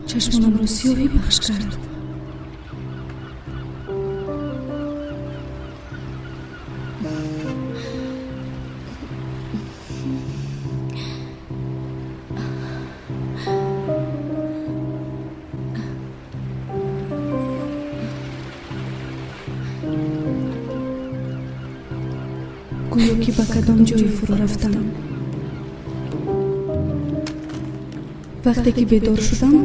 Чашмонамро сиёҳӣ пахш кард. Гӯё ки ба кадом ҷое фурӯ рафтам. Вақте ки бедор шудам,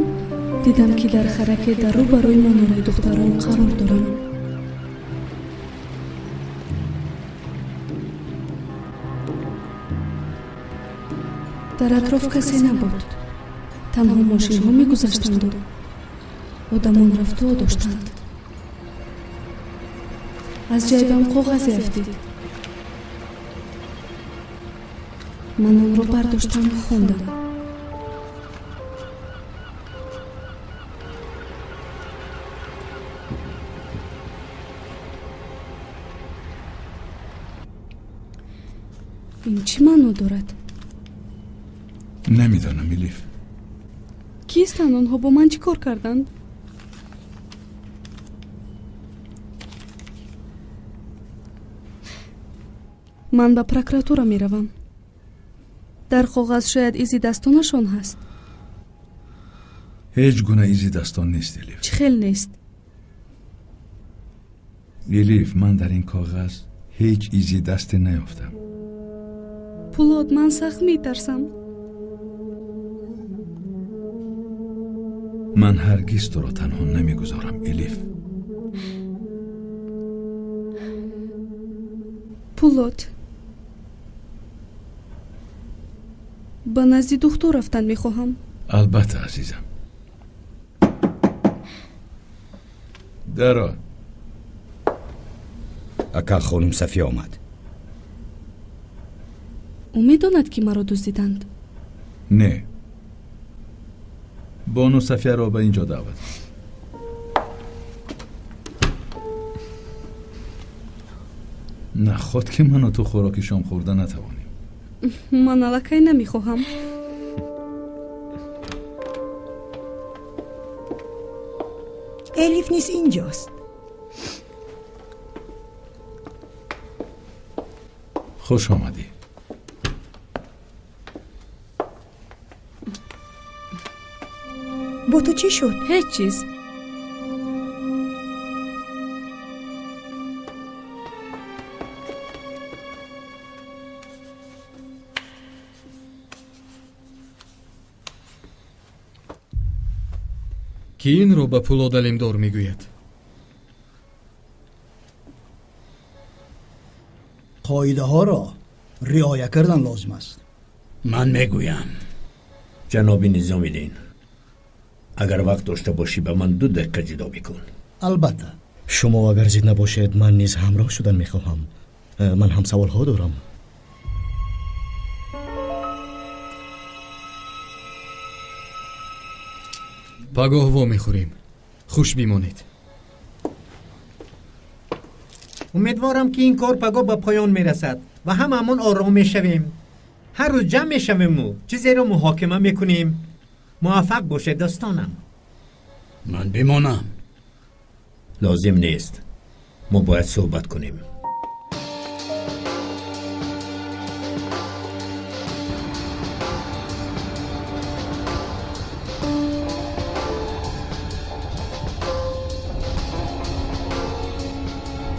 дидам ки дар хараке дар рӯ барои манораи духтарон қарор дорам. Дар атроф касе набуд. Танҳо мошинҳо мегузаштанду одамон рафтуо доштанд. Аз ҷайбам коғазе афтид. Ман онро бардоштам, хондам. Ин чӣ маъно дорад? Намедонам, Элиф. Кистанд онҳо? Бо ман чӣ кор карданд? Ман ба прокуратура меравам. Дар коғаз шояд изи дастонашон ҳаст. Ҳеҷ гуна изи дастон нест, Элиф. Чӣ хел нест? Элиф, ман дар ин коғаз ҳеҷ изи дасте наёфтам. Пулод, ман сахт метарсам. Ман ҳаргиз туро танҳо намегузорам, Элиф. Пулод, ба назди духтур рафтан мехоҳам. Албатта, азизам. Даро. Ака, хонум Сафия омад. Ӯ медонад, ки маро дуздиданд? Не. Бону Сафияро ба ин ҷо даъват. Наход ки ману ту хӯроки шом хӯрда натавонем. Ман аллакай намехоҳам. Элиф низ инҷост. Хуш омадӣ. Бо ту чӣ шуд? Ҳеҷ чиз. Ки инро ба Пулод Алимдор мегӯяд? Қоидаҳоро риоя кардан лозим аст. Ман мегӯям. Ҷаноби Низомиддин, агар вақт дошта бошӣ, ба ман 2 дақиқа ҷудо бикун. Албатта. Шумо агар зид набошед, ман низ ҳамроҳ шудан мехоҳам. Ман ҳам саволҳо дорам. Пагоҳ во мехӯрем. Хуш бимонед. Умедворам, ки ин кор пагоҳ ба поён мерасад ва ҳамаамон ором мешавем. Ҳар рӯз ҷамъ мешавему чизеро муҳокима мекунем. Муваффақ бошед, дӯстонам. Ман бимонам. Лозим нест. Мо бояд суҳбат кунем.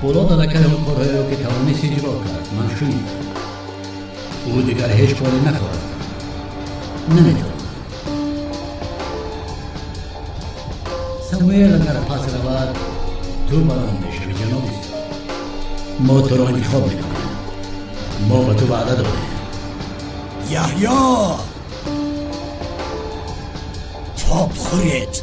Пулод аллакай он корҳоеро, ки тавонист, иҷро кард. Ман шунидам. Ӯ дигар ҳеҷ коре нахоҳад кард. Наметавонад. Самуэл агар пас равад, ту барон мешавӣ, ҷаноби зиёд. Мо туро интихоб мекунем. Мо ба ту ваъда додем. Яҳё! Тоб хӯред!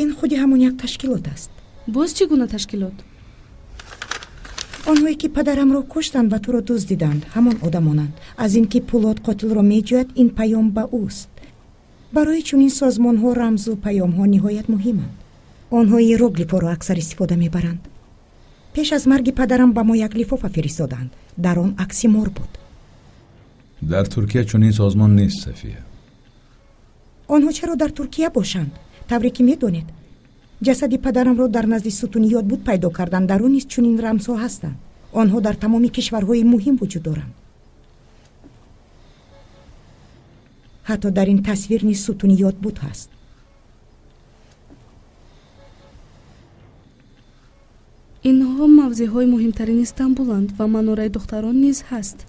Ин худи ҳамон як ташкилот аст. Боз чӣ гуна ташкилот? Онҳое ки падарамро куштанд ва туро дуздиданд, ҳамон одамонанд. Аз ин ки Пулод қотилро меҷӯяд, ин паём ба ӯст. Барои чунин созмонҳо рамзу паёмҳо ниҳоят муҳиманд. Онҳо иероглифҳоро аксар истифода мебаранд. Пеш аз марги падарам ба мо як лифофа фиристоданд. Дар он акси мор буд. Дар Туркия чунин созмон нест, Сафия. Онҳо чаро дар Туркия бошанд? Тавре ки медонед, ҷасади падарамро дар назди сутуни ёдбуд пайдо карданд. Дар он низ чунин рамзҳо ҳастанд. Онҳо дар тамоми кишварҳои муҳим вуҷуд доранд. Ҳатто дар ин тасвир низ сутуни ёдбуд ҳаст. Инҳо мавзеъҳои муҳимтарини Истанбуланд ва манораи духтарон низ ҳаст.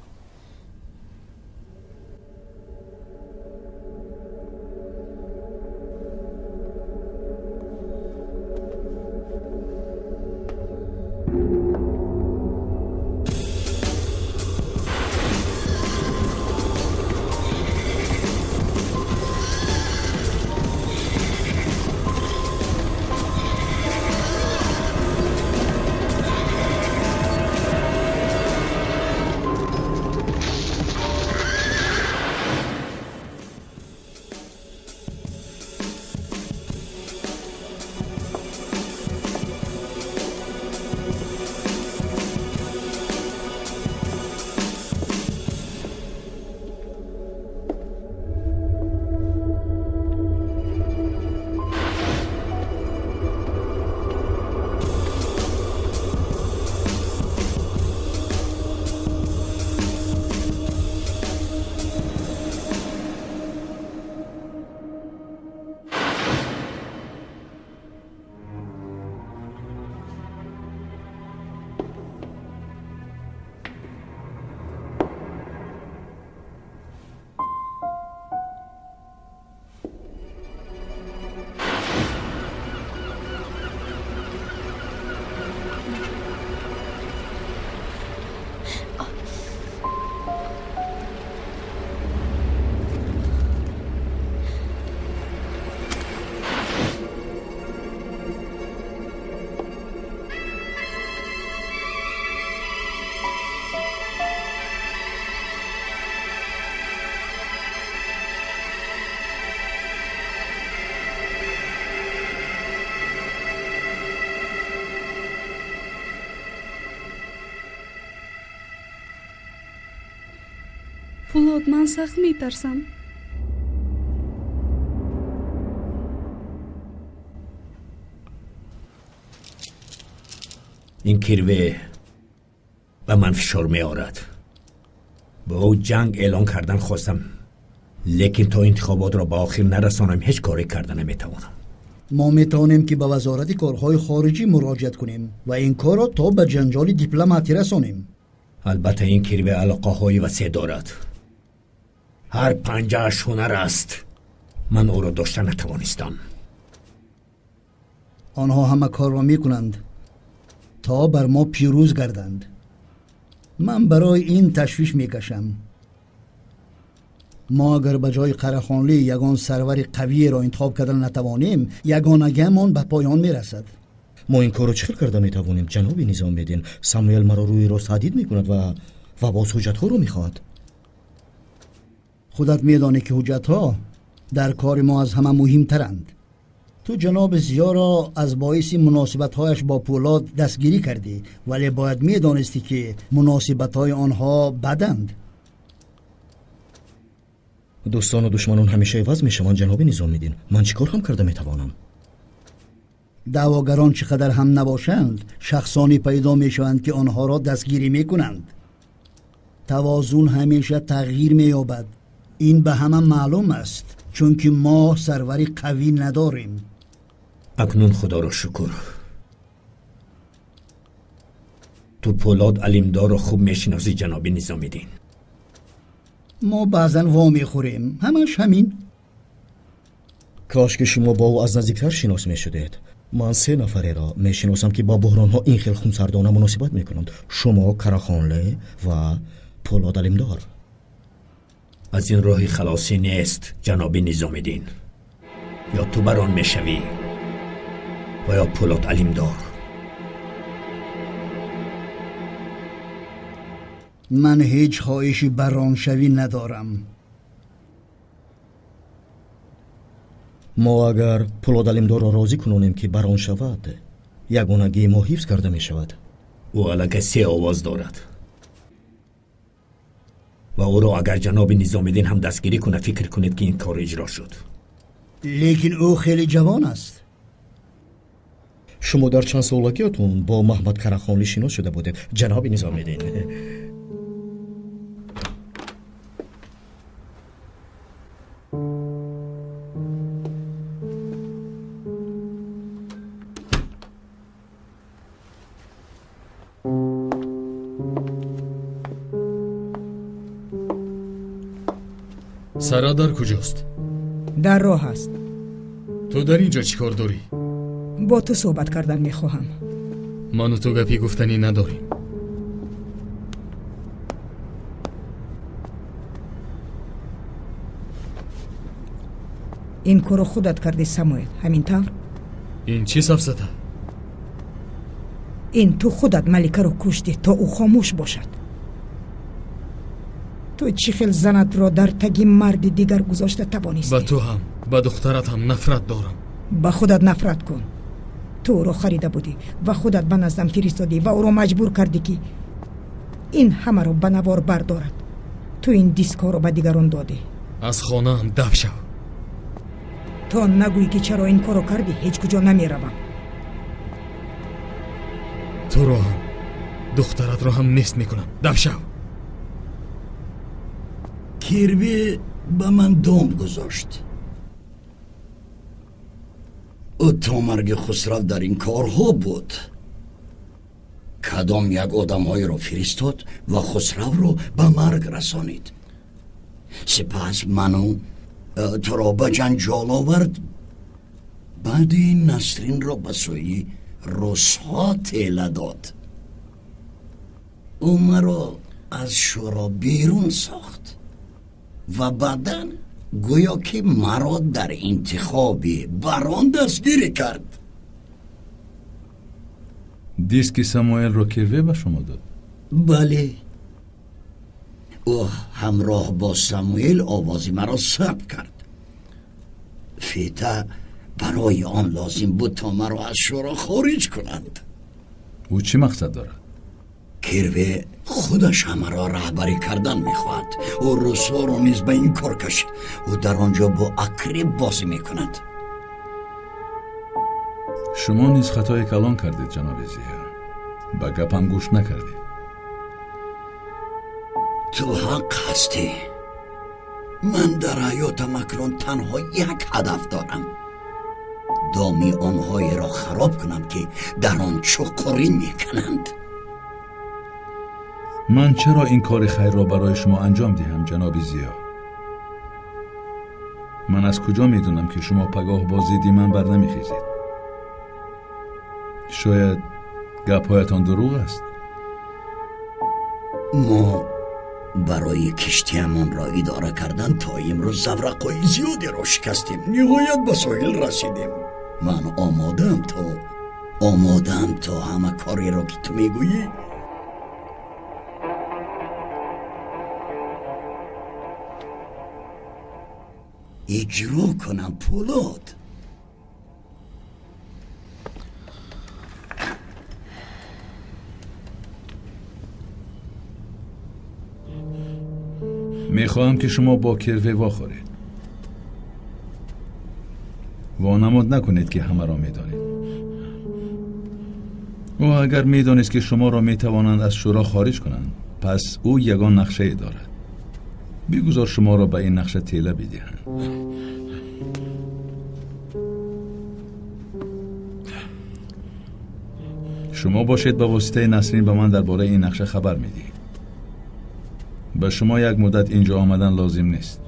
Пулод, ман сахт метарсам. Ин кирве ба ман фишор меорад. Ба ӯ ҷанг эълон кардан хостам, лекин то интихоботро ба охир нарасонам ҳеҷ коре карда наметавонам. Мо метавонем ки ба вазорати корҳои хориҷӣ муроҷиат кунем ва ин корро то ба ҷанҷоли дипломатӣ расонем. Албатта ин кирве алоқаҳои васеъ дорад. Ҳар панҷааш ҳунар аст. Ман ӯро дошта натавонистам. Онҳо ҳама корро мекунанд то бар мо пирӯз гарданд. Ман барои ин ташвиш мекашам. Мо агар ба ҷои Қарахонлӣ ягон сарвари қавиеро интихоб кардан натавонем, ягонагиамон ба поён мерасад. Мо ин корро чӣ хел карда метавонем, ҷаноби Низомиддин? Самуэл маро рӯи рост таҳдид мекунад ва боз ҳуҷҷатҳоро мехоҳад. Худат медонӣ ки ҳуҷҷатҳо дар кори мо аз ҳама муҳимтаранд. Ту ҷаноби Зиёро аз боиси муносибатҳояш бо Пулод дастгирӣ кардӣ, вале бояд медонистӣ ки муносибатҳои онҳо баданд. Дӯстону душманон ҳамеша иваз мешаванд, ҷаноби Низомиддин. Ман чӣ кор ҳам карда метавонам? Даъвогарон чӣ қадар ҳам набошанд, шахсоне пайдо мешаванд ки онҳоро дастгирӣ мекунанд. Тавозун ҳамеша тағйир меёбад. Ин ба ҳама маълум аст, чунки мо сарвари қавӣ надорем. Акнун худоро шукр, ту Пулод Алимдорро хуб мешиносӣ, ҷаноби Низомиддин. Мо баъзан во мехӯрем, ҳамаш ҳамин. Кош ки шумо бо ӯ аз наздиктар шинос мешудед. Ман се нафареро мешиносам ки бо буҳронҳо ин хел хунсардона муносибат мекунанд. Шумо, Карахонле ва Пулод Алимдор. Аз ин роҳи халосӣ нест, ҷаноби Низомиддин. Ё ту барон мешавӣ, ва ё Пулод Алимдор. Ман ҳеҷ хоҳиши бароншавӣ надорам. Мо агар Пулод Алимдорро розӣ кунонем, ки барон шавад, ягонагии мо ҳифз карда мешавад. Ӯ аллакай се овоз дорад ва ӯро агар ҷаноби Низомиддин ҳам дастгирӣ кунад, фикр кунед, ки ин кор иҷро шуд. Лекин ӯ хеле ҷавон аст. Шумо дар чанд солагиятон бо Маҳмад Карахонлӣ шинос шуда будед, ҷаноби Низомиддин? Сара дар куҷост? Дар роҳ аст. Ту дар ин ҷо чӣ кор дорӣ? Бо ту суҳбат кардан мехоҳам. Ману ту гапи гуфтанӣ надорем. Ин корро худат кардӣ, Самуэл, ҳамин тавр? Ин чӣ сафсата? Ин ту худат Маликаро куштӣ, то ӯ хомӯш бошад. Ту чӣ хел занатро дар таги марди дигар гузошта тавонистӣ? Ба ту ҳам, ба духтарат ҳам нафрат дорам. Ба худат нафрат кун. Ту ӯро харида будӣ ва худат ба наздам фиристодӣ ва ӯро маҷбур кардӣ, ки ин ҳамаро ба навор бардорад. Ту ин дискҳоро ба дигарон додӣ. Аз хонаам даф шав. То нагӯӣ, ки чаро ин корро кардӣ, ҳеҷ куҷо намеравам. Туро ҳам, духтаратро ҳам нест мекунам. Даф шав. Кирви ба ман дом гузошт. Ӯ то марги Хусрав дар ин корҳо буд. Кадом як одамҳоеро фиристод ва Хусравро ба марг расонид. Сипас ману туро ба ҷанҷол овард. Баъди Насринро ба сӯи русҳо тела дод. Ӯ маро аз шӯро берун сохт ва баъдан гӯё ки маро дар интихоби барон дастгирӣ кард. Диски Самуэлро Кирве ба шумо дод? Бале, ӯ ҳамроҳ бо Самуэл овози маро сабт кард. Фита барои он лозим буд, то маро аз шӯро хориҷ кунанд. Ӯ чӣ мақсад дорад? Кирве худаш ҳамаро раҳбарӣ кардан мехоҳад. Ӯ русҳоро низ ба ин кор кашид. Ӯ дар он ҷо бо акриб бозӣ мекунад. Шумо низ хатои калон кардед, ҷаноби Зия. Ба гапам гӯш накардед. Ту ҳақ ҳастӣ. Ман дар ҳаётам акнун танҳо як ҳадаф дорам: доми онҳоеро хароб кунам, ки дар он чуқурӣ мекунанд. Ман чаро ин кори хайрро барои шумо анҷом диҳам, ҷаноби Зиё? Ман аз куҷо медонам, ки шумо пагоҳ бо зидди ман барнамехезед? Шояд гапҳоятон дурӯғ аст. Мо барои киштиамонро идора кардан то имрӯз заврақҳои зиёдеро шикастем. Ниҳоят ба соҳил расидем. Ман омодаам то ҳама кореро, ки ту мегӯӣ, иҷро кунам. Пулод, мехоҳам, ки шумо бо Кирве вохӯред. Вонамуд накунед, ки ҳамаро медонед. Ӯ агар медонист, ки шуморо метавонанд аз шӯро хориҷ кунанд, пас ӯ ягон нақшае дорад. Бигузор шуморо ба ин нақша тела бидиҳанд. Шумо бошед ба воситаи Насрин ба ман дар бораи ин нақша хабар медиҳед. Ба шумо як муддат инҷо омадан лозим нест.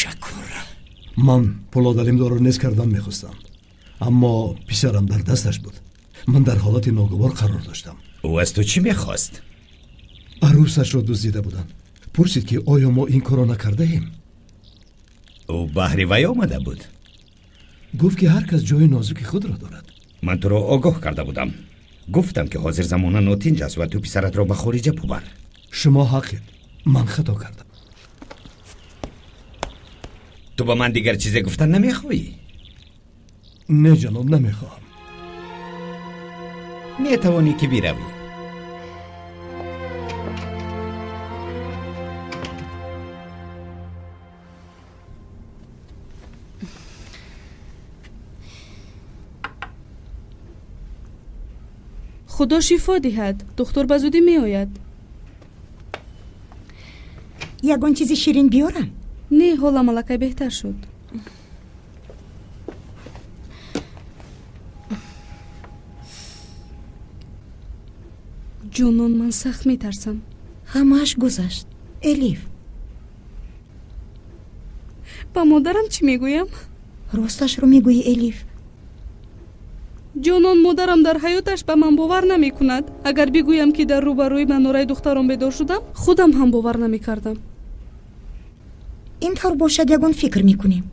Ташаккур. Ман Пулод Алимдорро нез кардан мехостам, аммо писарам дар дасташ буд. Ман дар ҳолати ногувор қарор доштам. Ӯ аз ту чӣ мехост? Арӯсашро дуздида буданд. Пурсид, ки оё мо ин корро накардаем. Ӯ баҳри вай омада буд. Гуфт, ки ҳар кас ҷои нозуки худро дорад. Ман туро огоҳ карда будам. Гуфтам, ки ҳозир замона нотинҷ аст ва ту писаратро ба хориҷа бубар. Шумо ҳақед, ман хато кардам. Ту ба ман дигар чизе гуфтан намехоҳӣ? Не, ҷаноб, намехоҳам. Метавонӣ ки биравӣ. Худо шифо диҳад, духтур ба зудӣ меояд. Ягон чизи ширин биёрам? Не, ҳолам аллакай беҳтар шуд. Ҷонон, ман сахт метарсам. Ҳамааш гузашт, Элиф. Ба модарам чӣ мегӯям? Росташро мегӯӣ, Элиф. Ҷонон, модарам дар ҳаёташ ба ман бовар намекунад. Агар бигӯям, ки дар рӯбарӯи манораи духтарон бедор шудам, худам ҳам бовар намекардам. Ин тавр бошад, ягон фикр мекунем.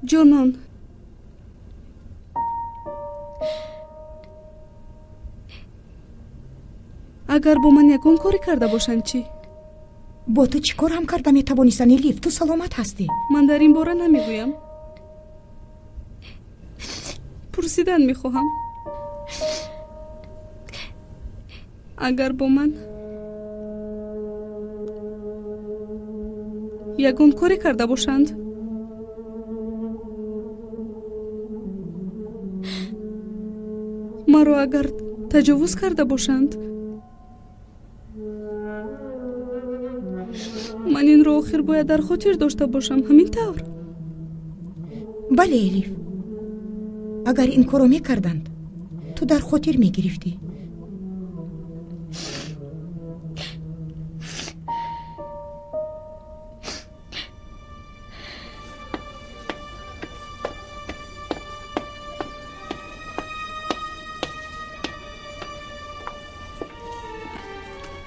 Ҷонон, агар бо ман ягон коре карда бошанд чӣ? Бо ту чӣ кор ҳам карда метавонистанд, Элиф? Ту саломат ҳастӣ. Ман дар ин бора намегӯям. Пурсидан мехоҳам. Агар бо ман ягон коре карда бошанд, маро агар таҷовуз карда бошанд, ман инро охир бояд дар хотир дошта бошам, ҳамин тавр? Бале, Элиф. Агар ин корро мекарданд, ту дар хотир мегирифтӣ.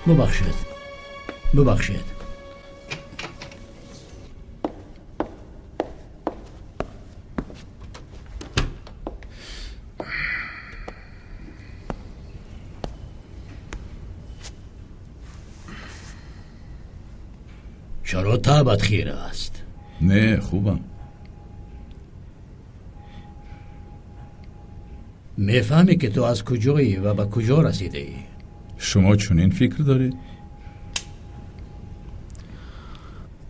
Бубахшед, бубахшед. Чаро табат хира аст? Не, хубам. Мефаҳмӣ, ки ту аз куҷоӣ ва ба куҷо расидаӣ? Шумо чунин фикр доред?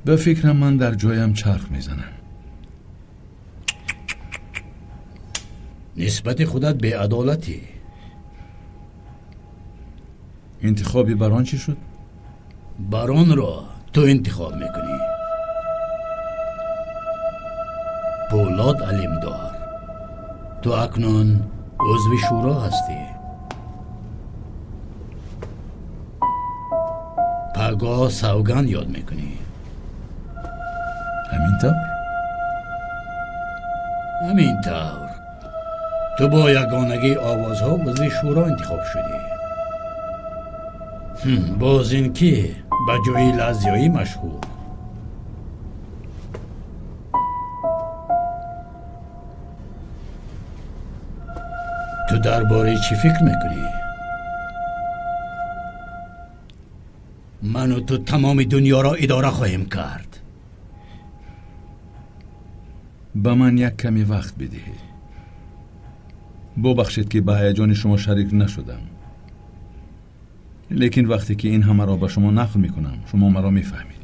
Ба фикрам, ман дар ҷоям чарх мезанам. Нисбати худат беадолатӣ. Интихоби барон чӣ шуд? Баронро ту интихоб мекунӣ. Пулод Алимдор, ту акнун узви шӯро ҳастӣ. Пагоҳ савганд ёд мекунӣ. Ҳамин тавр? Ҳамин тавр. Ту бо ягонагии овозҳо узви шӯро интихоб шудӣ. Боз ин ки ба ҷои лаззиёӣ машҳур. Ту дар бораи чӣ фикр мекунӣ? Ману ту тамоми дунёро идора хоҳем кард. Ба ман як каме вақт бидиҳед. Бубахшед, ки ба ҳаяҷони шумо шарик нашудам, лекин вақте ки ин ҳамаро ба шумо нақл мекунам, шумо маро мефаҳмед.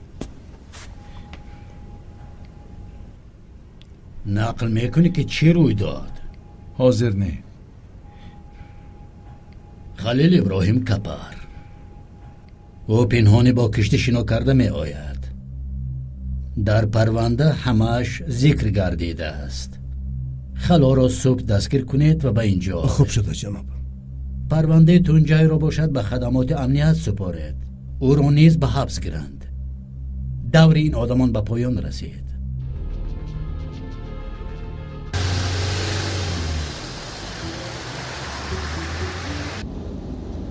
Нақл мекунӣ, ки чӣ рӯй дод? Ҳозир не. Халил Иброҳим Капар, ӯ пинҳонӣ бо киштӣ шино карда меояд. Дар парванда ҳамааш зикр гардидааст. Халоро субҳ дастгир кунед ва ба ин ҷо. Хуб шуда, ҷаноб. Парвандаи Тунҷайро бошад ба хадамоти амният супоред. Ӯро низ ба ҳабс гиранд. Даври ин одамон ба поён расид.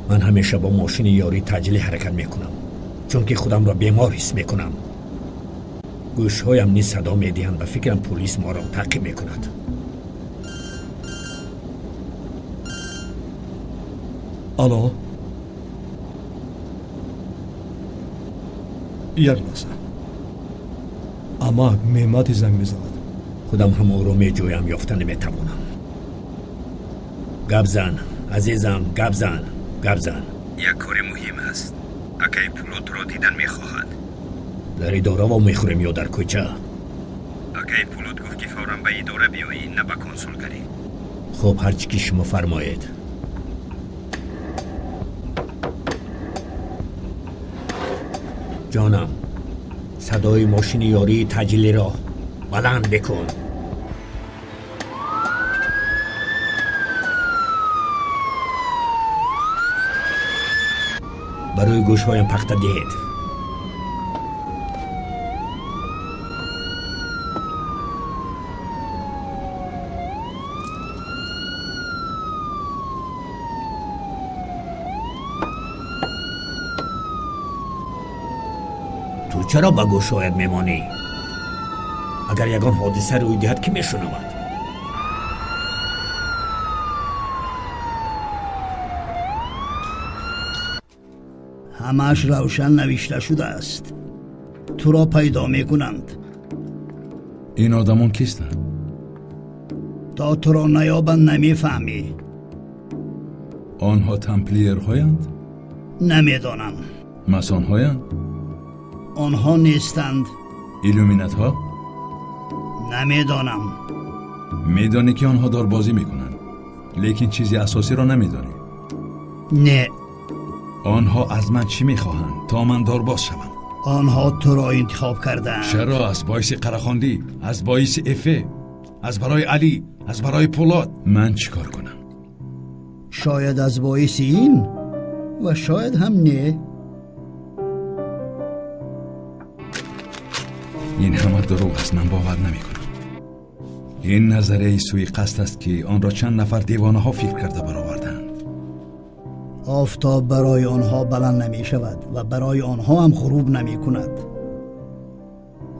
Ман ҳамеша бо мошини ёрии таъҷилӣ ҳаракат мекунам, чунки худамро бемор ҳис мекунам. Гӯшҳоям низ садо медиҳанд, ба фикрам пулис моро таъқиб мекунад. Алло, як лаҳза. Амак Меҳмати занг мезанад. Худам ҳам ӯро меҷӯям, ёфта наметавонам. Гап зан, азизам, гап зан, гап зан. Як кори муҳим аст. Акаи Пулотро дидан мехоҳад. Дар идора вомехӯрем ё дар кӯча? Акаи Пулот гуфт, ки фавран ба идора биёӣ, на ба консулгарӣ. Хуб, ҳар чӣ ки шумо фармоед. Ҷонам, садои мошини ёрии таъҷилиро баланд бикун. Барои гӯшҳоям пахта диҳед. Ту чаро ба гӯшҳоят мемонӣ? Агар ягон ҳодиса рӯй диҳад, кӣ мешунавад? Ҳамааш равшан навишта шудааст. Туро пайдо мекунанд. Ин одамон кистанд? То туро наёбанд, намефаҳмӣ. Онҳо тамплиерҳоянд? Намедонам. Масонҳоянд? Онҳо нестанд. Иллюминатҳо? Намедонам. Медонӣ, ки онҳо дорбозӣ мекунанд, лекин чизи асосиро намедонӣ. Не. Онҳо аз ман чӣ мехоҳанд, то ман дорбоз шавам? Онҳо туро интихоб кардаанд. Чаро? Аз боиси Қарахондӣ, аз боиси Эфе, аз барои Алӣ, аз барои Пулод. Ман чӣ кор кунам? Шояд аз боиси ин ва шояд ҳам не. Ин ҳама дурӯғ аст, ман бовар намекунам. Ин назарияи суиқасд аст, ки онро чанд нафар девонаҳо фикр карда бароварданд. Офтоб барои онҳо баланд намешавад ва барои онҳо ҳам ғуруб намекунад.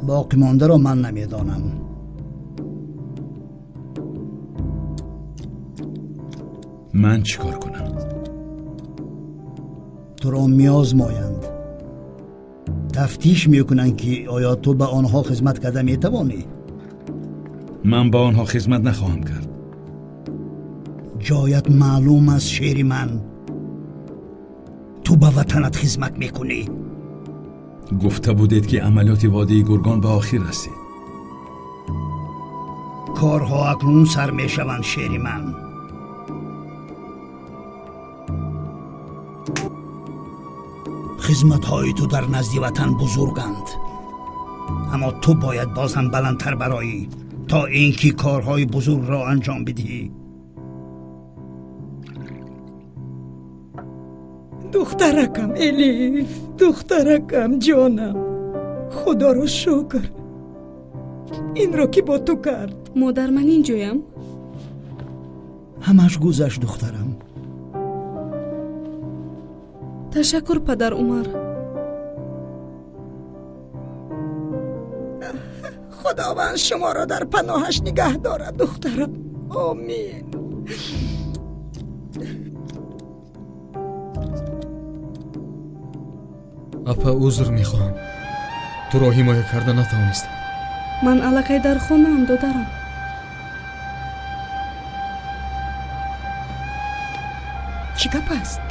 Боқимондаро ман намедонам. Ман чӣ кор кунам? Туро меозмоянд. Тафтиш мекунанд, ки оё ту ба онҳо хизмат карда метавонӣ. Ман ба онҳо хизмат нахоҳам кард. Ҷоят маълум аст, шери ман. Ту ба ватанат хизмат мекунӣ. Гуфта будед, ки амалиёти водии Гургон ба охир расид. Корҳо акнун сар мешаванд, шери ман. Хизматҳои ту дар назди ватан бузурганд, аммо ту бояд боз ҳам баландтар бароӣ, то ин ки корҳои бузургро анҷом бидиҳӣ. Духтаракам Элиф, духтаракам ҷонам, худоро шукр, инро ки бо ту кард. Модар, ман инҷоям. Ҳамаш гузашт, духтарам. Ташаккур, падар Умар. Худованд шуморо дар паноҳаш нигаҳ дорад, духтарам. Омин. Апа, узр мехоҳам, туро ҳимоя карда натавонистам. Ман аллакай дар хонаам, додарам. Чӣ гап аст?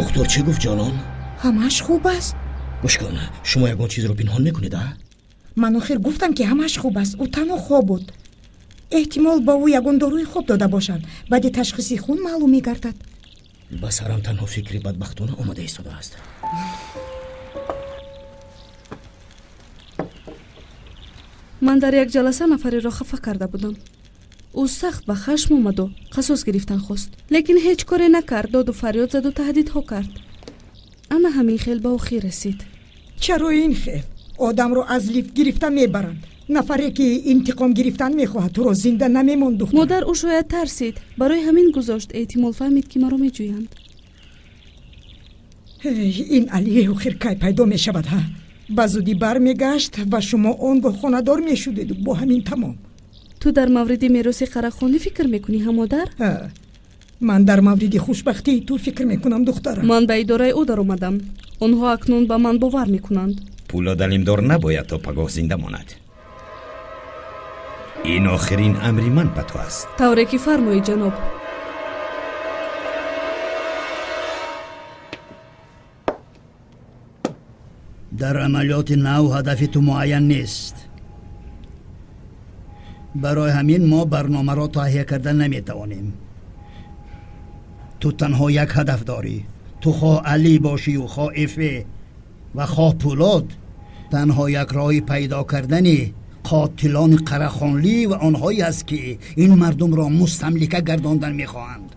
Доктор чӣ гуфт, ҷонон? Ҳамааш хуб аст. Гӯш кун, шумо ягон чизро пинҳон мекунед, а? Ман охир гуфтам, ки ҳамааш хуб аст. Ӯ танҳо хоб буд. Эҳтимол ба ӯ ягон доруи хоб дода бошанд. Баъди ташхиси хун маълум мегардад. Ба сарам танҳо фикри бадбахтона омада истодааст. Ман дар як ҷаласа нафареро хафа карда будам. Ӯ сахт ба хашм омаду қасос гирифтан хост, лекин ҳеҷ коре накард, доду фарёд заду таҳдидҳо кард. Ана ҳамин хел ба охир расид. Чаро ин хел? Одамро аз лифт гирифта мебаранд. Нафаре ки интиқом гирифтан мехоҳад, туро зинда намемонд, духтар. Модар, ӯ шояд тарсид, барои ҳамин гузошт. Эҳтимол фаҳмид, ки маро меҷӯянд. Ин Алие охир кай пайдо мешавад, ҳа? Ба зудӣ бармегашт ва шумо он гоҳ хонадор мешудеду бо ҳамин тамом. Ту дар мавриди мероси Қарахонӣ фикр мекунӣ, ҳа, модар? Ман дар мавриди хушбахтии ту фикр мекунам, духтарам. Ман ба идораи ӯ даромадам. Онҳо акнун ба ман бовар мекунанд. Пулод Алимдор набояд то пагоҳ зинда монад. Ин охирин амри ман ба ту аст. Тавре ки фармоед, ҷаноб. Дар амалиёти нав ҳадафи ту муайян нест. Барои ҳамин мо барномаро таҳия карда наметавонем. Ту танҳо як ҳадаф дорӣ. Ту хоҳ Алӣ бошию хоҳ Эфе ва хоҳ Пулод, танҳо як роҳи пайдо кардани қотилони Қарахонлӣ ва онҳое аст, ки ин мардумро мустамлика гардондан мехоҳанд.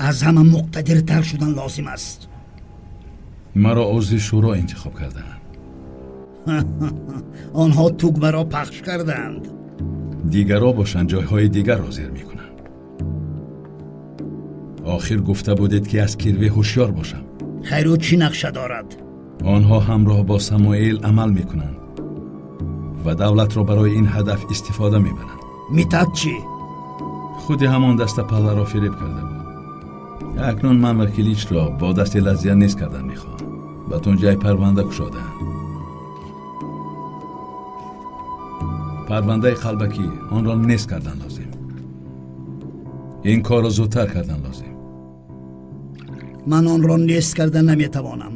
Аз ҳама муқтадиртар шудан лозим аст. Маро узви шӯро интихоб кардаанд. Онҳо тугмаро пахш кардаанд. Дигарро бошанд, ҷойҳои дигарро зер мекунанд. Охир гуфта будед, ки аз Кирве ҳушёр бошам. Хайр, ӯ чӣ нақша дорад? Онҳо ҳамроҳ бо Самуэл амал мекунанд ва давлатро барои ин ҳадаф истифода мебаранд. Митат чӣ? Худи ҳамон даста палларо фиреб карда буд. Акнун ман ва Киличро бо дасти Лазия нест кардан мехоҳам. Ба Тунҷай парванда кушодаанд. Парвандаи қалбакӣ, онро нест кардан лозим. Ин корро зудтар кардан лозим. Ман онро нест карда наметавонам.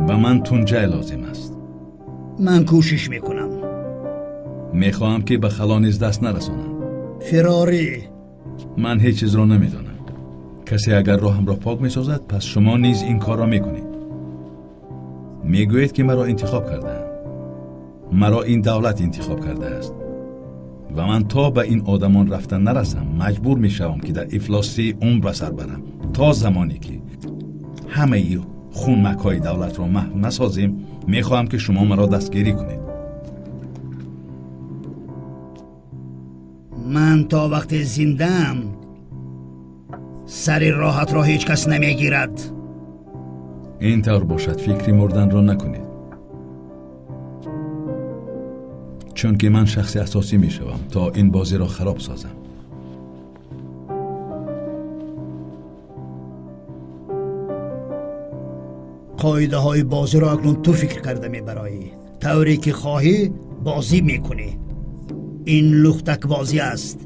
Ба ман Тунҷай лозим аст. Ман кӯшиш мекунам. Мехоҳам, ки ба хало низ даст нарасонам. Фирорӣ. Ман ҳеҷ чизро намедонам. Касе агар роҳамро пок месозад, пас шумо низ ин корро мекунед. Мегӯед, ки маро интихоб кардаанд. Маро ин давлат интихоб кардааст ва ман то ба ин одамон рафта нарасам, маҷбур мешавам, ки дар ифлосӣ умр ба сар барам. То замоне ки ҳамаи хунмакҳои давлатро маҳв насозем, мехоҳам, ки шумо маро дастгирӣ кунед. Ман то вақте зиндаам, сари роҳатро ҳеҷ кас намегирад. Ин тавр бошад, фикри мурданро накунед, чунки ман шахси асосӣ мешавам то ин бозиро хароб созам. Қоидаҳои бозиро акнун ту фикр карда мебароӣ. Тавре ки хоҳӣ бозӣ мекунӣ. Ин лухтакбозӣ аст.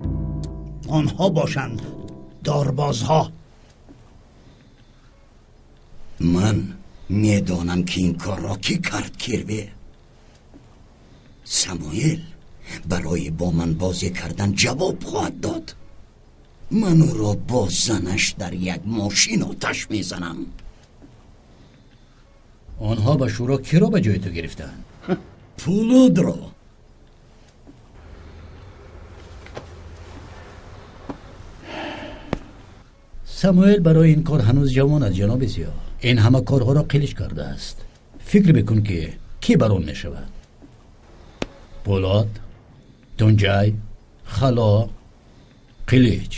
Онҳо бошанд дорбозҳо. Ман медонам, ки ин корро кӣ кард, Кирве. Самуэл барои бо ман бозӣ кардан ҷавоб хоҳад дод. Ман ӯро бо занаш дар як мошин оташ мезанам. Онҳо ба шӯро киро ба ҷои ту гирифтанд? Пулодро. Самуэл барои ин кор ҳанӯз ҷавон аст, ҷаноби Зиё. Ин ҳама корҳоро Қилич кардааст. Фикр бикун, ки кӣ барон мешавад. Пулод, Тунҷай, Хало, Қилич.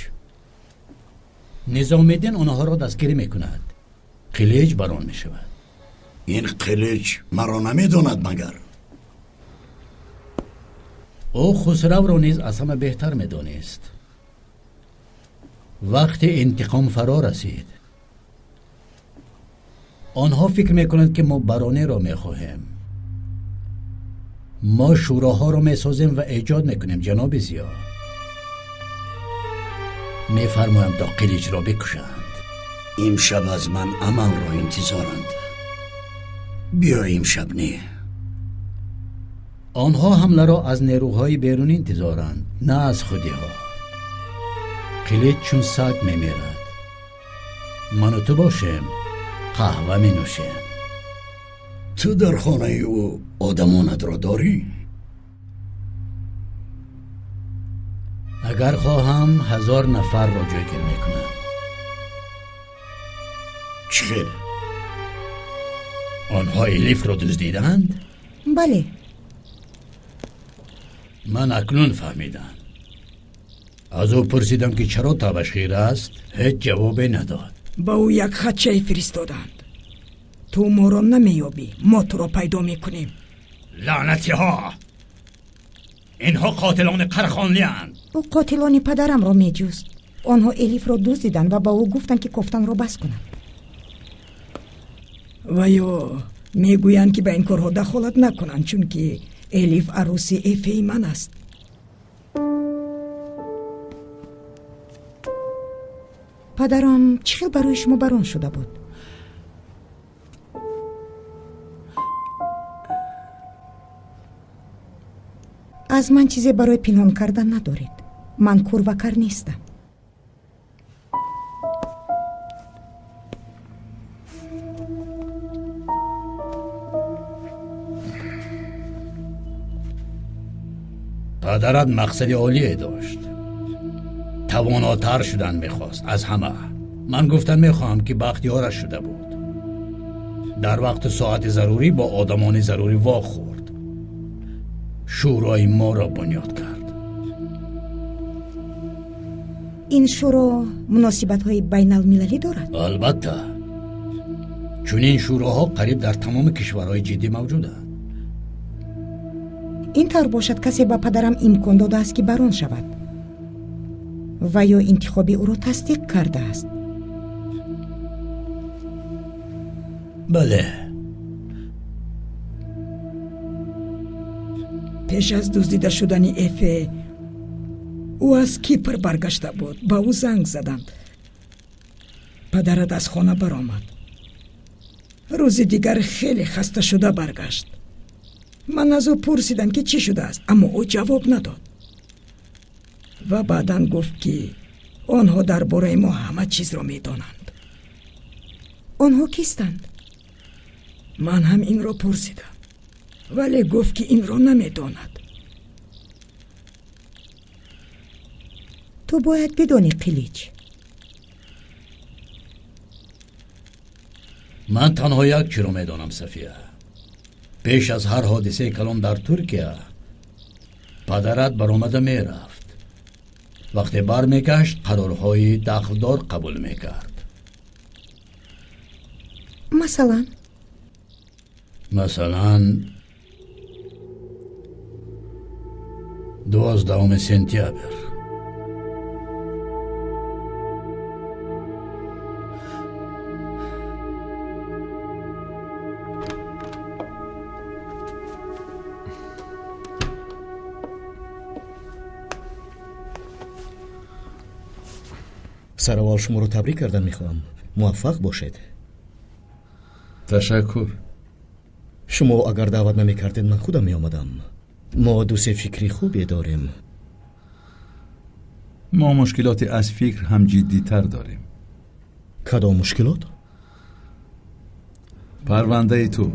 Низомиддин онҳоро дастгирӣ мекунад. Қилич барон мешавад. Ин Қилич маро намедонад магар? Ӯ Хусравро низ аз ҳама беҳтар медонист. Вақти интиқом фаро расид. Онҳо фикр мекунанд, ки мо баронеро мехоҳем. Мо шӯроҳоро месозем ва эҷод мекунем, ҷаноби Зиё. Мефармоям, то Қиличро бикушанд. Имшаб аз ман амалро интизоранд. Биё, имшаб не. Онҳо ҳамларо аз нерӯҳои берунӣ интизоранд, на аз худиҳо. Қилич чун саг мемирад. Ману ту бошем, қаҳва менӯшем. Ту дар хонаи ӯ одамонатро дорӣ? Агар хоҳам 1000 нафарро ҷойгир мекунам. Чӣ хел? Онҳо Элифро дуздиданд? Бале. Ман акнун фаҳмидам. Аз ӯ пурсидам, ки чаро табаш хир аст, ҳеҷ ҷавобе надод. Ба ӯ як хатчае фиристоданд. Ту моро намеёбӣ, мо туро пайдо мекунем. Лаънатиҳо! Инҳо қотилони Қарахонлианд. Ӯ қотилони падарамро меҷуст. Онҳо Элифро дуздиданд ва ба ӯ гуфтанд, ки кофтанро бас кунад. Ва ё мегӯянд, ки ба ин корҳо дахолат накунанд, чунки Элиф арӯси Эфеи ман аст. Падарам чӣ хел барои шумо барон шуда буд? Аз ман чизе барои пинҳон кардан надоред. Ман кур ва кар нестам. Падарат мақсади олие дошт. Тавонотар шудан мехост аз ҳама. Ман гуфтан мехоҳам, ки бахтиёраш шуда буд. Дар вақту соати зарурӣ бо одамони зарурӣ вохӯрд. Шӯрои моро бунёд кард. Ин шӯро муносибатҳои байналмилалӣ дорад? Албатта. Чунин шӯроҳо қариб дар тамоми кишварҳои ҷиддӣ мавҷуданд. Ин тавр бошад, касе ба падарам имкон додааст, ки барон шавад ва ё интихоби ӯро тасдиқ кардааст. Бале. Пеш аз дуздида шудани Эфе ӯ аз Кипр баргашта буд. Ба ӯ занг заданд. Падарат аз хона баромад. Рӯзи дигар хеле хаста шуда баргашт. Ман аз ӯ пурсидам, ки чӣ шудааст, аммо ӯ ҷавоб надод. Ва баъдан гуфт, ки онҳо дар бораи мо ҳама чизро медонанд. Онҳо кистанд? Ман ҳам инро пурсидам, вале гуфт, ки инро намедонад. Ту бояд бидонӣ, Қилич. Ман танҳо як чиро медонам, Сафия. Пеш аз ҳар ҳодисаи калон дар Туркия падарат баромада мерафт. Вақте бармегашт, қарорҳои дахлдор қабул мекард. Масалан? Масалан, 12 сентябр. Сараввал шуморо табрик кардан мехоҳам. Муваффақ бошед. Ташаккур. Шумо агар даъват намекардед, ман худам меомадам. Мо ду се фикри хубе дорем. Мо мушкилоти аз фикр ҳам ҷиддитар дорем. Кадом мушкилот? Парвандаи ту.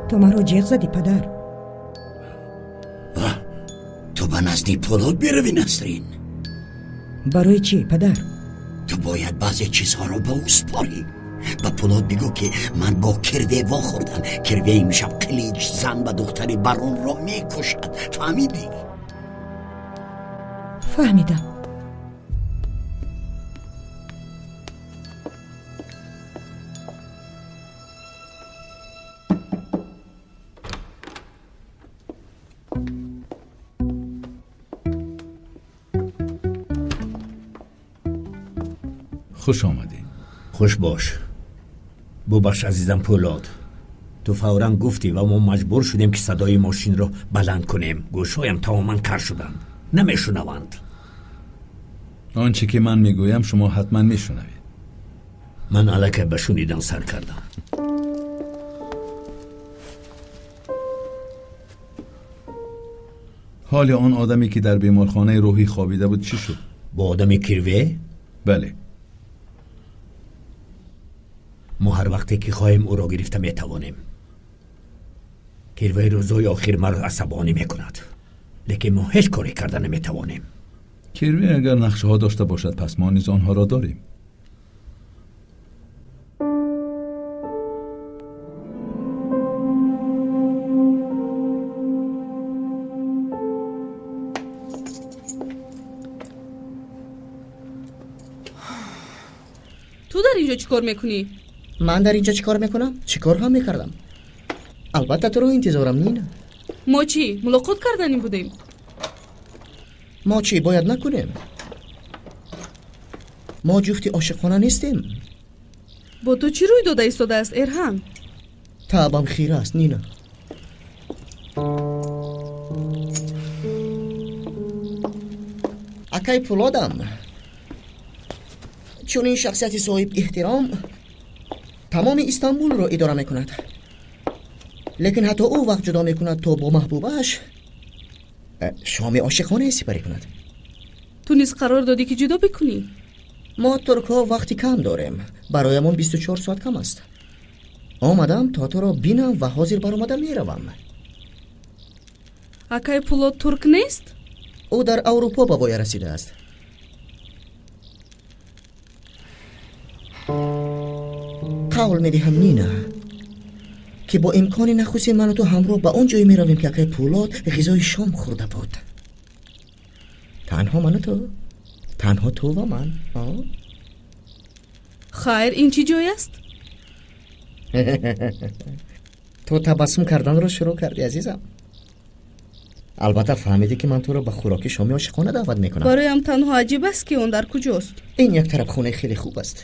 Ту маро ҷеғ задӣ, падар. Ту ба назди Пулод биравӣ, Насрин. Барои чӣ, падар? Ту бояд баъзе чизҳоро ба ӯ супорӣ. Ба Пулод бигӯ, ки ман бо Кирве вохӯрдам. Кирве имшаб Қилич зан ба духтари баронро мекушад. Фаҳмидӣ? Фаҳмидам. Хуш омадӣ. Хуш бош. Бубахш, азизам Пулод. Ту фавран гуфтӣ ва мо маҷбур шудем, ки садои мошинро баланд кунем. Гӯшҳоям тамоман кар шуданд, намешунаванд. Он чӣ ки ман мегӯям, шумо ҳатман мешунавед. Ман аллакай ба шунидан сар кардам. Ҳоли он одаме, ки дар беморхонаи рӯҳӣ хобида буд, чӣ шуд? Бо одами Кирве? Бале. Мо ҳар вақте ки хоҳем ӯро гирифта метавонем. Кирваи рӯзҳои охир маро асабонӣ мекунад, лекин мо ҳеҷ коре карда наметавонем. Кирве агар нақшаҳо дошта бошад, пас мо низ онҳоро дорем. Ту дар инҷо чӣ кор мекунӣ? Ман дар инҷо чӣ кор мекунам? Чӣ кор ҳам мекардам? Албатта туро интизорам, Нина. Мо чӣ, мулоқот карданӣ будем? Мо чӣ бояд накунем? Мо ҷуфти ошиқона нестем. Бо ту чӣ рӯй дода истодааст, Эрҳан? Таъбам хира аст, Нина. Акай Пулодам чунин шахсияти соҳиб эҳтиром тамоми Истанбулро идора мекунад, лекин ҳатто ӯ вақт ҷудо мекунад то бо маҳбубааш шоми ошиқонае сипарӣ кунад. Ту низ қарор додӣ ки ҷудо бикунӣ? Мо туркҳо вақти кам дорем, бароямон 24 соат кам аст. Омадам то туро бинам ва ҳозир баромада меравам. Акай Пулод турк нест? Ӯ дар Аврупо ба воя расидааст. Қавл медиҳам, Нина, ки бо имкони нахустин ману ту ҳамроҳ ба он ҷое меравем, ки акай Пулод ғизои шом хӯрда буд. Танҳо ману ту, танҳо ту ва ман. Хайр, ин чӣ ҷой аст? Ту табассум карданро шурӯъ кардӣ, азизам. Албатта фаҳмидӣ, ки ман туро ба хӯроки шоми ошиқона даъват мекунам. Бароям танҳо аҷиб аст, ки он дар куҷост. Ин як тарабхонаи хеле хуб аст.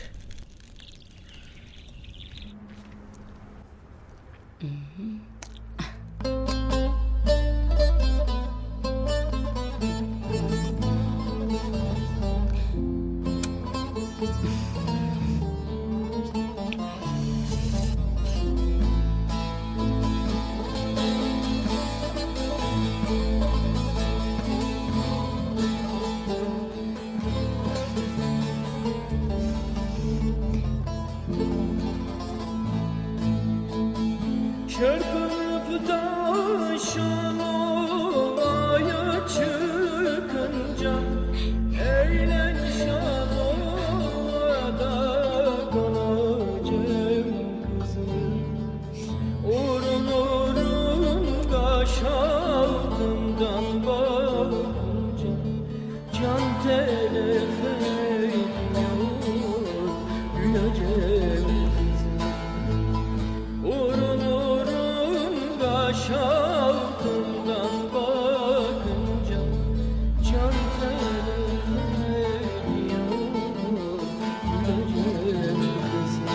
Çırpınıp da şanovaya çıkınca eğlen şanovada kalacağım kızım. Urun urun kaş altından bakınca can telef ediyor güleceğim kızım. Urun urun kaş altından bakınca can telef ediyor güleceğim kızım.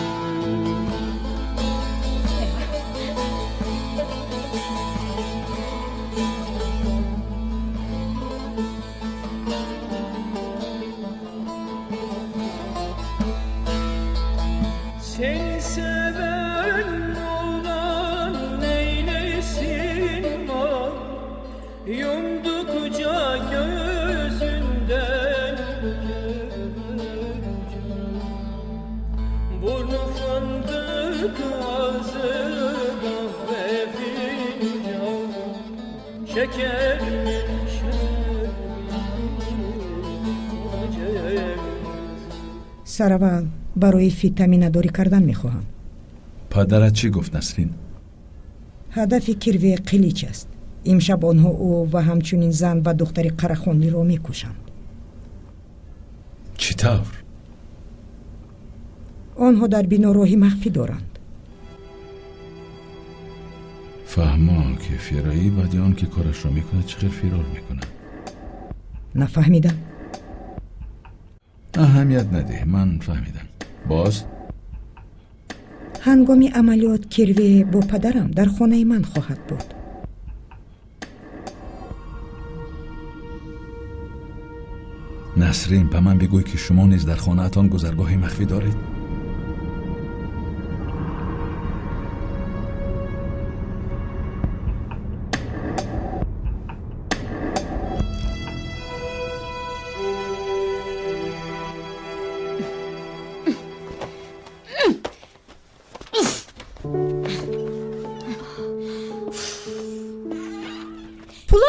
Seni seven olan neylesin mal, yumdukça gözünden görünce. Burnu fındık, ağzı kahve fincan, şeker şerbeti. Сараввал барои фитаминадорӣ кардан мехоҳам. Падарат чӣ гуфт, Насрин? Ҳадафи Кирве Қилич аст. Имшаб онҳо ӯ ва ҳамчунин зан ва духтари Қарахонлиро мекушанд. Чӣ тавр? Онҳо дар бино роҳи махфӣ доранд. Фаҳмо, ки фироӣ баъди он ки корашро мекунад, чӣ хел фирор мекунад? Нафаҳмидам. Аҳамият надеҳ, ман фаҳмидам. Боз? Ҳангоми амалиёт Кирве бо падарам дар хонаи ман хоҳад буд. Насрин, ба ман бигӯй, ки шумо низ дар хонаатон гузаргоҳи махфӣ доред?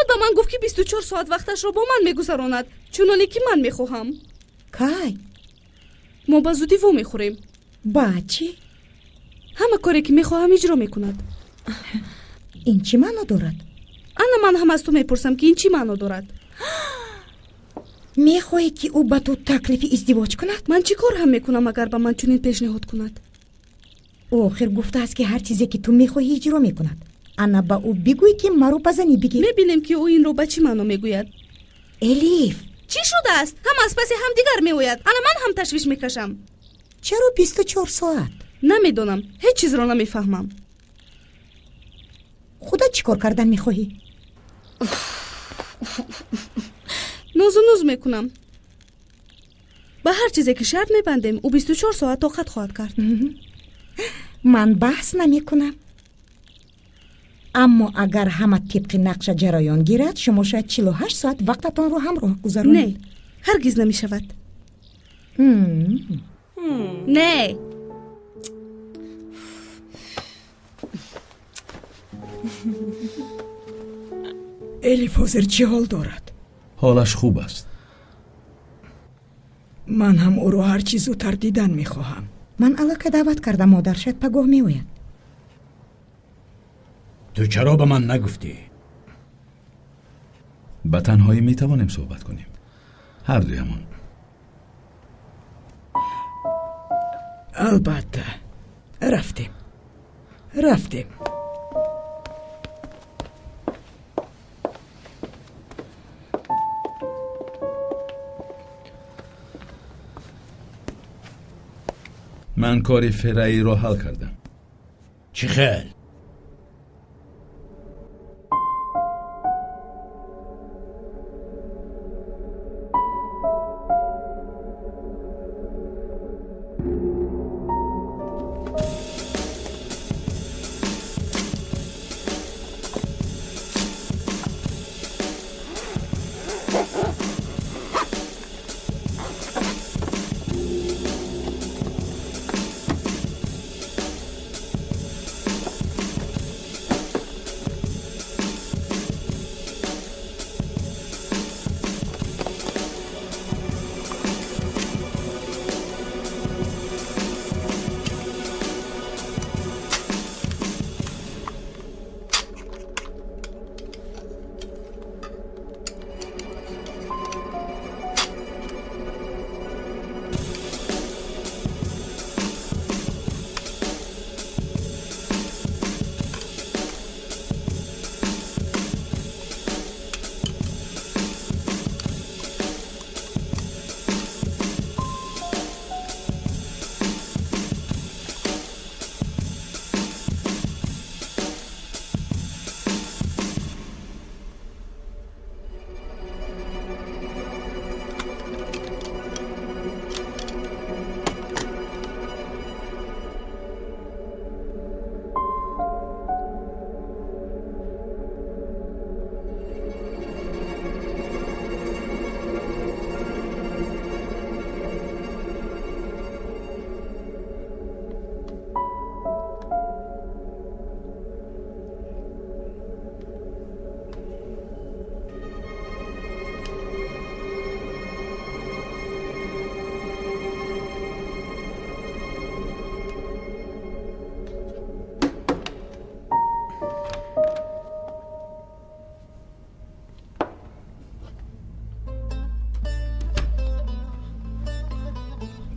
Пулод ба ман гуфт, ки 24 соат вақташро бо ман мегузаронад, чуноне ки ман мехоҳам. Кай? Мо ба зудӣ во мехӯрем. Баъд чӣ? Ҳама коре ки мехоҳам иҷро мекунад. Ин чӣ маъно дорад? Ана ман ҳам аз ту мепурсам, ки ин чӣ маъно дорад? Мехоҳӣ, ки ӯ ба ту таклифи издивоҷ кунад? Ман чӣ кор ҳам мекунам, агар ба ман чунин пешниҳод кунад? Ӯ охир гуфтааст, ки ҳар чизе ки ту мехоҳӣ иҷро мекунад. Ана ба ӯ бигӯй, ки маро ба занӣ бигир. Мебинем, ки ӯ инро ба чӣ маъно мегӯяд. Элиф! Чӣ шудааст? Ҳама аз паси ҳамдигар меояд. Ана ман ҳам ташвиш мекашам. Чаро 24 соат? Намедонам, ҳеҷ чизро намефаҳмам. Худат чӣ кор кардан мехоҳӣ? Нозу нуз мекунам. Ба ҳар чизе ки шарт мебандем, ӯ 24 соат тоқат хоҳад кард. Ман баҳс намекунам. Аммо агар ҳама тибқи нақша ҷараён гирад, шумо шояд 48 соат вақтатонро ҳамроҳ гузаронед. Не, ҳаргиз намешавад. Не. Элиф ҳозир чӣ ҳол дорад? Ҳолаш хуб аст. Ман ҳам ӯро ҳар чӣ зудтар дидан мехоҳам. Ман аллакай даъват кардам, модар, шояд пагоҳ меояд. Ту чаро ба ман нагуфтӣ? Ба танҳоӣ метавонем суҳбат кунем, ҳар дуямон. Албатта. Рафтем, рафтем. Ман кори Ферраиро ҳал кардам. Чӣ хел?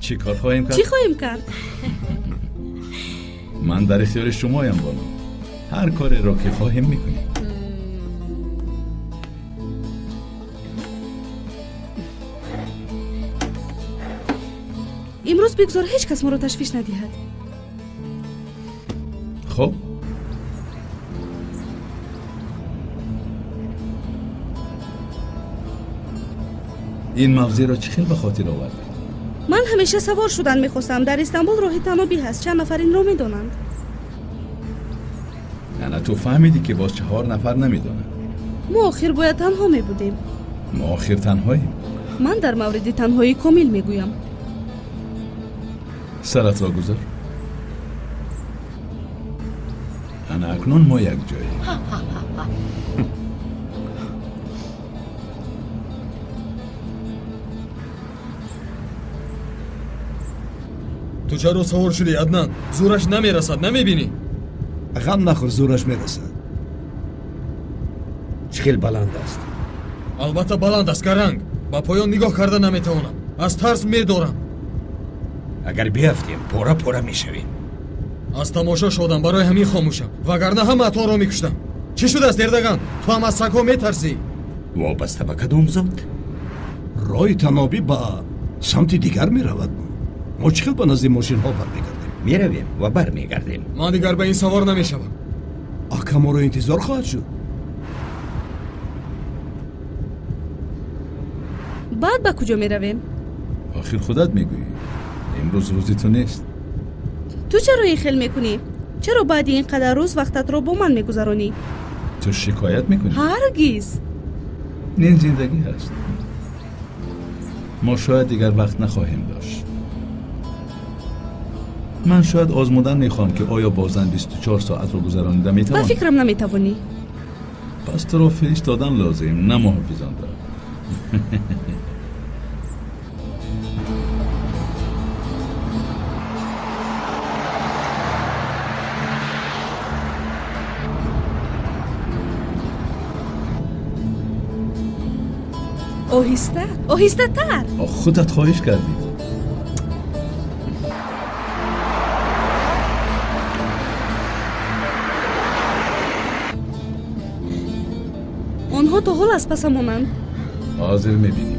Чӣ кор хоҳем кард? Чӣ хоҳем кард? Ман дар ихтиёри шумоям, бону. Ҳар кореро ки хоҳем мекунем. Имрӯз бигзор ҳеҷ кас моро ташвиш надиҳад. Хуб, ин мавзеъро чӣ хел ба хотир овардед? Ман ҳамеша савор шудан мехостам. Дар Истанбул роҳи танобӣ ҳаст, чанд нафар инро медонанд. Ана ту фаҳмидӣ, ки боз 4 нафар намедонанд. Мо охир бояд танҳо мебудем. Мо охир танҳоем. Ман дар мавриди танҳоии комил мегӯям. Саратро гузор. Ана акнун мо якҷоем. Ту чаро савор шудӣ, Аднан? Зӯраш намерасад, намебинӣ? Ғам нахӯр, зӯраш мерасад. Чӣ хел баланд аст? Албатта баланд аст, гаранг. Ба поён нигоҳ карда наметавонам. Аз тарс медорам. Агар биафтем, пора-пора мешавем. Аз тамошо шодам, барои ҳамин хомӯшам. Вагарна ҳамаатонро мекуштам. Чӣ шудааст, Эрдоган? Ту ҳам аз сагҳо метарсӣ. Вобаста ба кадом зот? Роҳи танобӣ ба самти дигар меравад. Мо чӣ хел ба назди мошинҳо бармегардем? Меравем ва бармегардем. Ман дигар ба ин савор намешавам. Ака моро интизор хоҳад шуд. Баъд ба куҷо меравем? Охир худат мегӯӣ. Имрӯз рӯзи ту нест. Ту чаро ин хел мекунӣ? Чаро баъди ин қадар рӯз вақтатро бо ман мегузаронӣ? Ту шикоят мекунӣ? Ҳаргиз. Ин зиндагӣ аст. Мо шояд дигар вақт нахоҳем дошт. Ман шояд озмудан мехоҳам, ки оё бо зан 24 соатро гузаронида метавонам. Ба фикрам наметавонӣ. Пас туро фиристодан лозим, на муҳофизонро. Оҳиста, оҳистатар. Худат хоҳиш кардӣ. Онҳо то ҳол аз пасамонанд. Ҳозир мебинем.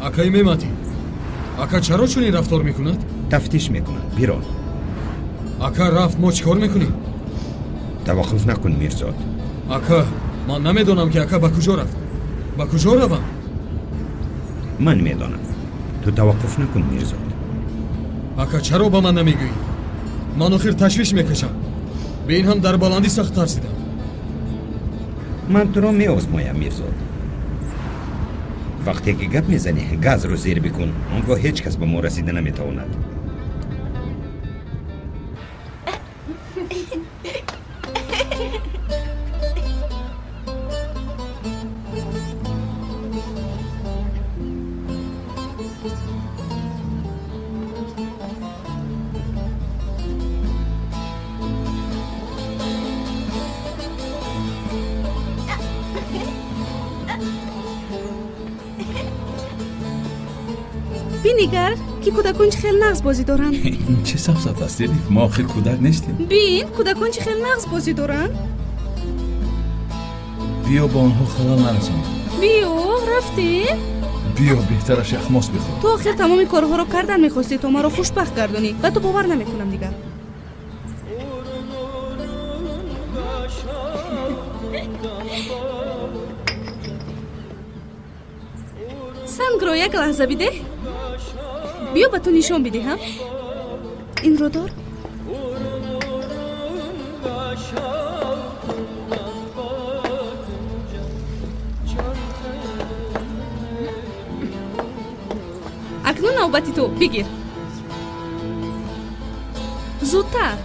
Акаи Мематӣ, ака чаро чунин рафтор мекунад? Тафтиш мекунад, бирон. Ака рафт, мо чӣ кор мекунем? Таваққуф накун, Мирзод. Ака, ман намедонам ки ака ба куҷо рафт. Ба куҷо равам? Ман медонам. Ту таваққуф накун, Мирзод. Ака, чаро ба ман намегӯӣ? Ман охир ташвиш мекашам. Бе ин ҳам дар баландӣ сахт тарсидам. Ман туро меозмоям, Мирзод. Вақте ки гап мезанӣ, газро зер бикун. Он гоҳ ҳеҷ кас ба мо расида наметавонад. Бинигар, ки кӯдакон чӣ хел нағз бозӣ доранд. Ин чӣ сафсат аст, Элиф? Мо охир кӯдак нестем. Бин, кӯдакон чӣ хел нағз бозӣ доранд. Биё ба онҳо халал нарасонем. Биё, рафтем. Биё, беҳтараш яхмос бихӯр. Ту охир тамоми корҳоро кардан мехостӣ, то маро хушбахт гардонӣ. Ба ту бовар намекунам дигар. Сангро як лаҳза бидеҳ. Биё ба ту нишон бидиҳам. Инро дор. Акнун навбати ту, бигир. Зудтар.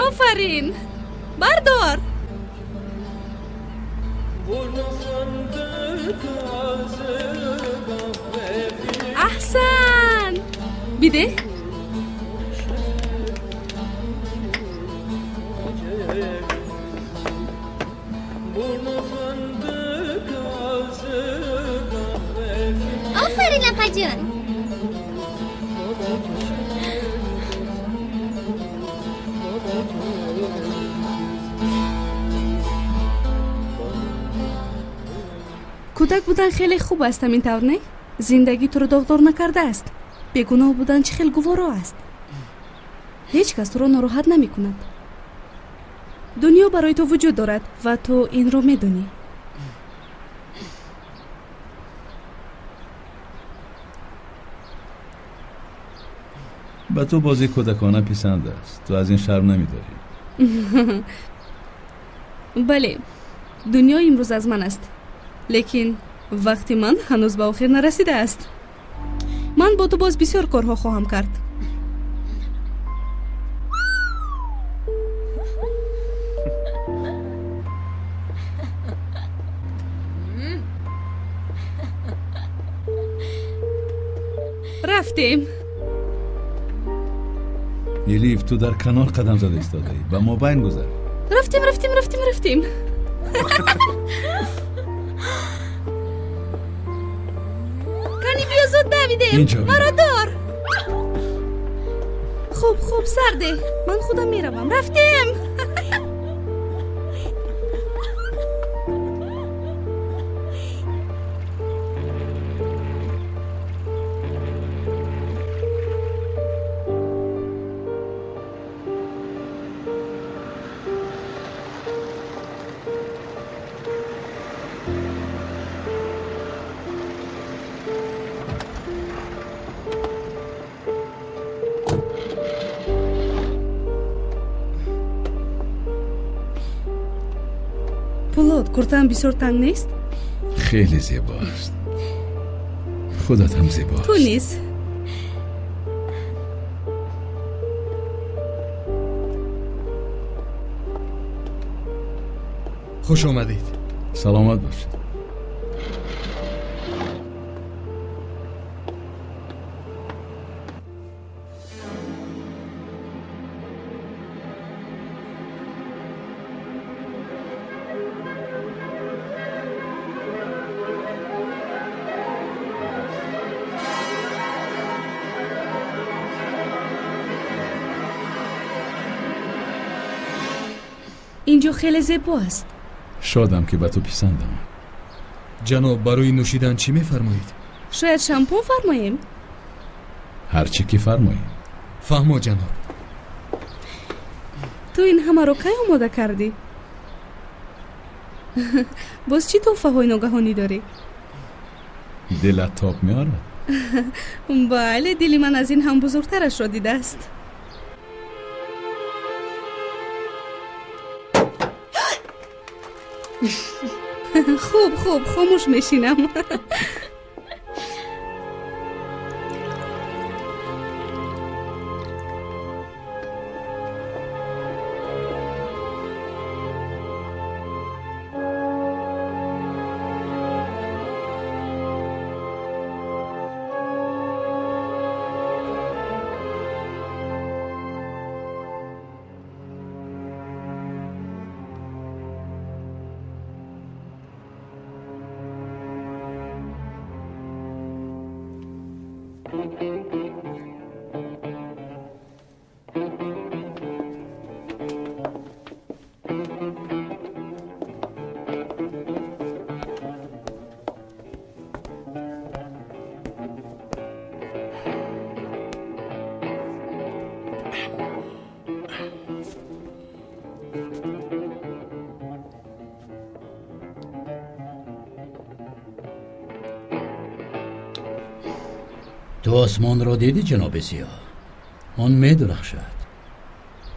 Офарин! Бардор! Аҳсан! Бидеҳ. Офарин, апаҷон! Кӯдак будан хеле хуб аст, ҳамин тавр не? Зиндагӣ туро доғдор накардааст. Бегуноҳ будан чӣ хел гуворо аст. Ҳеҷ кас туро нороҳат намекунад. Дунё барои ту вуҷуд дорад ва ту инро медонӣ. Ба ту бозии кӯдакона писанд аст. Ту аз ин шарм намедорӣ. Бале, дунё имрӯз аз ман аст, лекин вақти ман ҳанӯз ба охир нарасидааст. Ман бо ту боз бисёр корҳо хоҳам кард. Рафтем. Елиф, ту дар канор қадам зада истодаӣ. Ба мобайн гузар. Рафтем, рафтем, рафтем, рафтем. Кани биё, зуд давидем. Маро дор. Хуб, хуб, сарде. Ман худам меравам. Рафтем. Пулод, куртаам бисёр танг нест? Хеле зебо аст. Худат ҳам зебо Ту низ. Хуш омадед. Саломат бошед. Инҷо хеле зебо аст. Шодам, ки ба ту писанд омад. Ҷаноб, барои нӯшидан чӣ мефармоед? Шояд шампун фармоем? Ҳар чӣ ки фармоӣ. Фаҳмо, ҷаноб. Ту ин ҳамаро кай омода кардӣ? Боз чӣ тӯҳфаҳои ногаҳонӣ дорӣ? Дилат тоб меорад? Бале, дили ман аз ин ҳам бузургтарашро дидааст. Хуб, хуб, хомӯш мешинам. Ту осмонро дидӣ, ҷаноби Сиёҳ? Он медурахшад.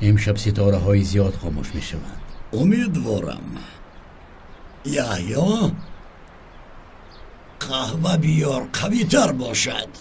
Имшаб ситораҳои зиёд хомӯш мешаванд. Умедворам. Яҳё, қаҳва биёр, қавитар бошад.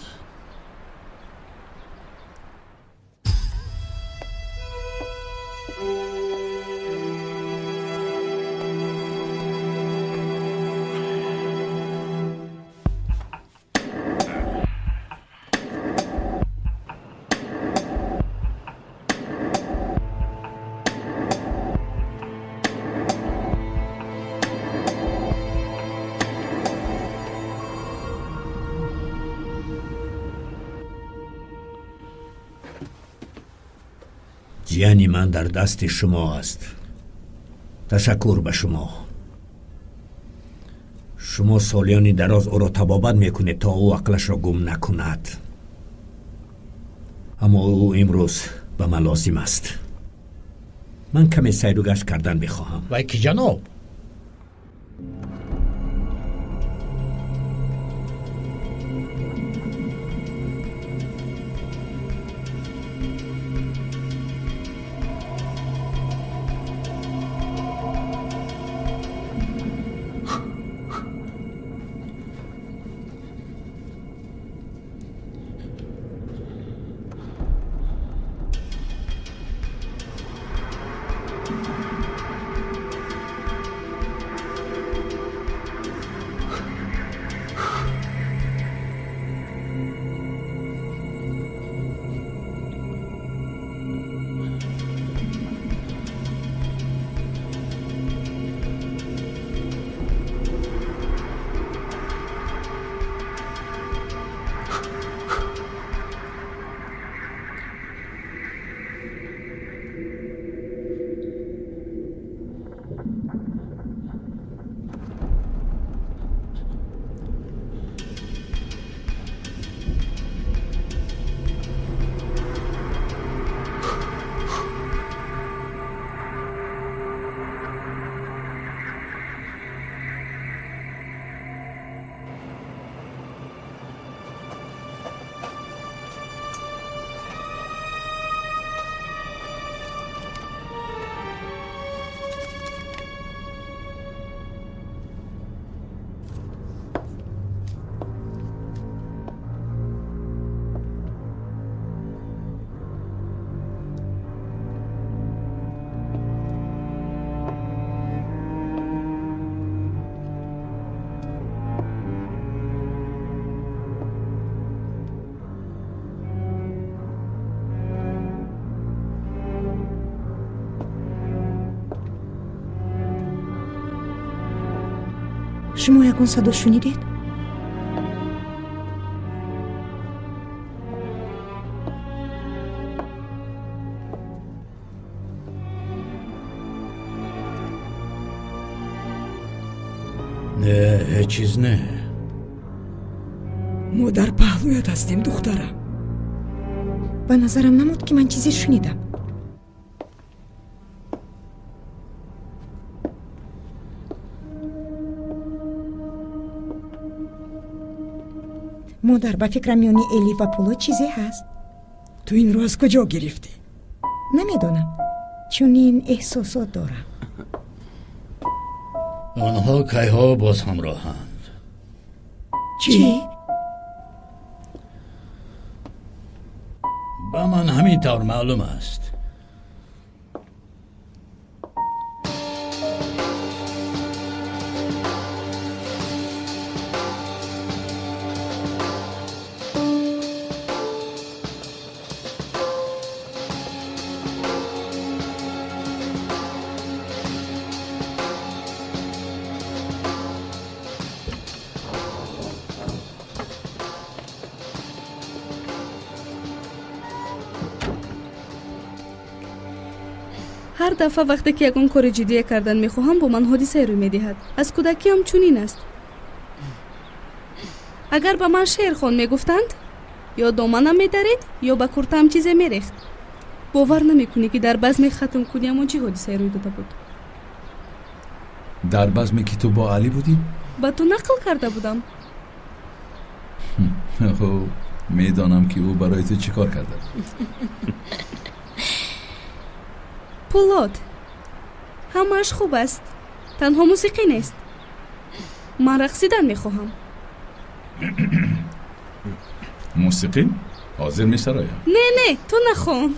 Ҷияни ман дар дасти шумо аст. Ташаккур ба шумо. Шумо солиёни дароз ӯро табобат мекунед, то ӯ ақлашро гум накунад. Аммо ӯ имрӯз ба ман лозим аст. Ман каме сайру гашт кардан мехоҳам. Вай ки, ҷаноб? Шумо ягон садо шунидед? Не, ҳеҷ чиз не. Мо дар паҳлӯят ҳастем, духтарам. Ба назарам намуд, ки ман чизе шунидам. Модар, ба фикрам миёни Элиф ва Пулод чизе ҳаст. Ту инро аз куҷо гирифтӣ? Намедонам, чунин эҳсосот дорам. Онҳо кайҳо боз ҳамроҳанд. Чӣ? Ба ман ҳамин тавр маълум аст. Ҳар дафъа вақте ки ягон кори ҷиддие кардан мехоҳам, бо ман ҳодисае рӯй медиҳад. Аз кӯдакиам чунин аст. Агар ба ман шеърхон мегуфтанд, ё доманам медарид, ё ба куртаам чизе мерехт. Бовар намекунӣ, ки дар базми хатмкуниамон чӣ ҳодисае рӯй дода буд. Дар базме ки ту бо Алӣ будӣ? Ба ту нақл карда будам. Хуб, медонам, ки ӯ барои ту чӣ кор карда буд. Пулод, ҳамааш хуб аст, танҳо мусиқӣ нест. Ман рақсидан мехоҳам. Мусиқӣ? Ҳозир месароям. Не, не, ту нахон.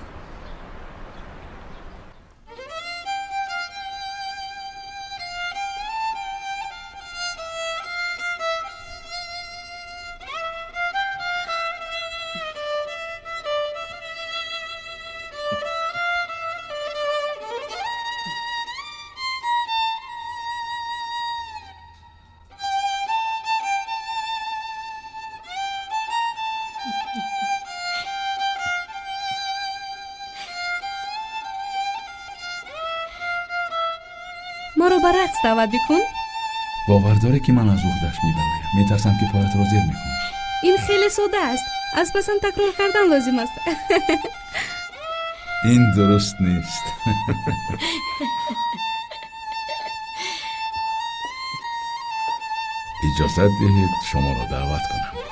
Маро ба рақс даъват бикун. Бовар дорӣ, ки ман аз уҳдаш мебароям? Метарсам, ки поятро зер мекунам. Ин хеле сода аст, аз пасам такрор кардан лозим аст. Ин дуруст нест. Иҷозат диҳед шуморо даъват кунам.